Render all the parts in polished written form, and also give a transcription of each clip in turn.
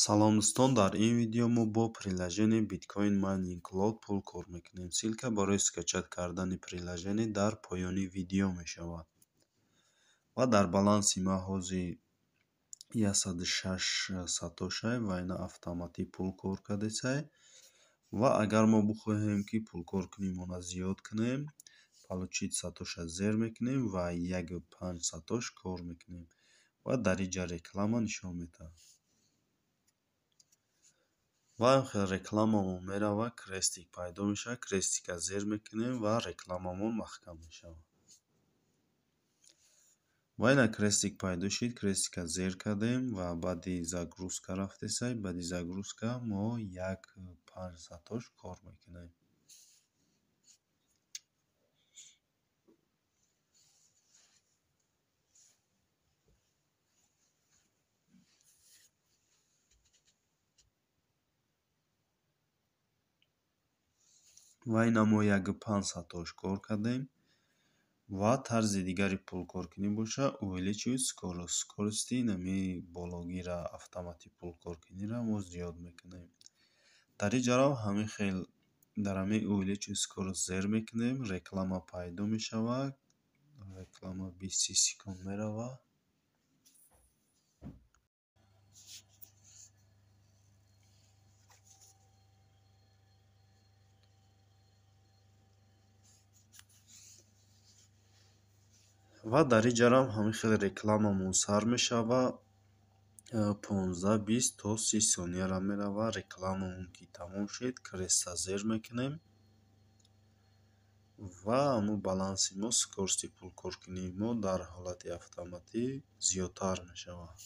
Салом дӯстон, дар ин видео мо бо приложение Bitcoin Mining Cloud пул кор мекунем. Ссылка барои скачать кардани приложение дар поёни видео мешавад. Ва дар баланси ма ҳозир 106 сатошай ва ина автоматӣ пул кор кардесай. Ва агар мо бихоҳем, ки пулкор кунем, она зиёд кунем, получить сатоша зер мекунем ва 1,5 сатош кор мекунем. Ва дар инҷа реклама нишон медиҳад. Ва рекламамон мерава, крестик пайдо мешавад, крестика зер мекунем ва рекламамон маҳкам мешавад. Ва ина крестик пайдо шид, крестика зер кардем ва баъди загрузка рафтесай, баъди загрузка мо 1,5 сатош кор мекунем. Ва ина мо 1,5 сатош кор кардем. Ва тарзи дигари пулкоркунӣ боша, увеличивать скорость. Скорости инами бологира автоматӣ пулкоркуниро мо зиёд мекунем. Дар ин ҷараён ҳамин хел дар ҳамин увеличивать скорость зер мекунем, реклама пайдо мешавад, реклама 20 секунд мерава. Ва дар ин ҷараён ҳамин хел рекламамон сар мешавад, 15, 20 то 30 сонияра мерава. Рекламамон ки тамом шуд, креста зер мекунем ва ҳамун баланси мо, скорости пулкоркунии мо дар ҳолати автоматӣ зиёдтар мешавад.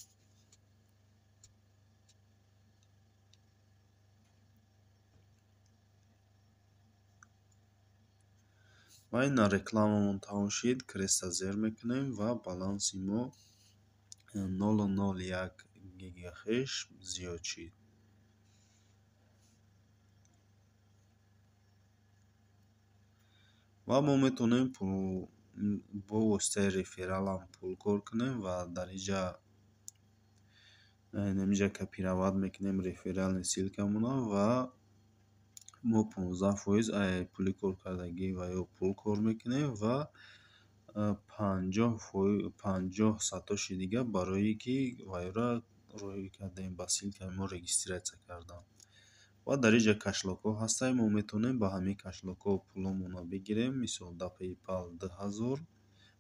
Ва ина рекламамон тамом шид, креста зер мекунем ва баланси мо 0,01 гигахеш зиёд шид. Ва мо метавонем бо воситаи рефералам пул кор кунем ва дар инҷа инамиҷа копировать мекунем реферальный ссылкамонро ва мо 15% пули коркардагӣ ва ё пул кор мекунем ва 50 сатоши дига барое ки вайро роҳӣ кардем, ба ссылкаи мо регистрация кардам. Ва дар инҷа кошелёкҳо ҳастанд, мо метавонем ба ҳамин кошелёкҳо пуломонро бигирем. Мисол, дар PayPal 2000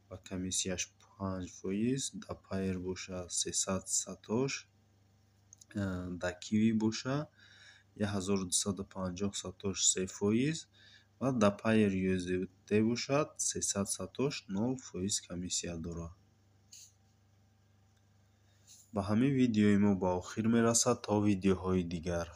ва комиссияш 5%, дар Payeer боша 300 сатош, дар Kiwi боша 1250 сатош 3% ва дар Payeer USDT бошад 300 сатош 0% комиссия дорад. Ба ҳамин видеои мо ба охир мерасад, то видеоҳои дигар.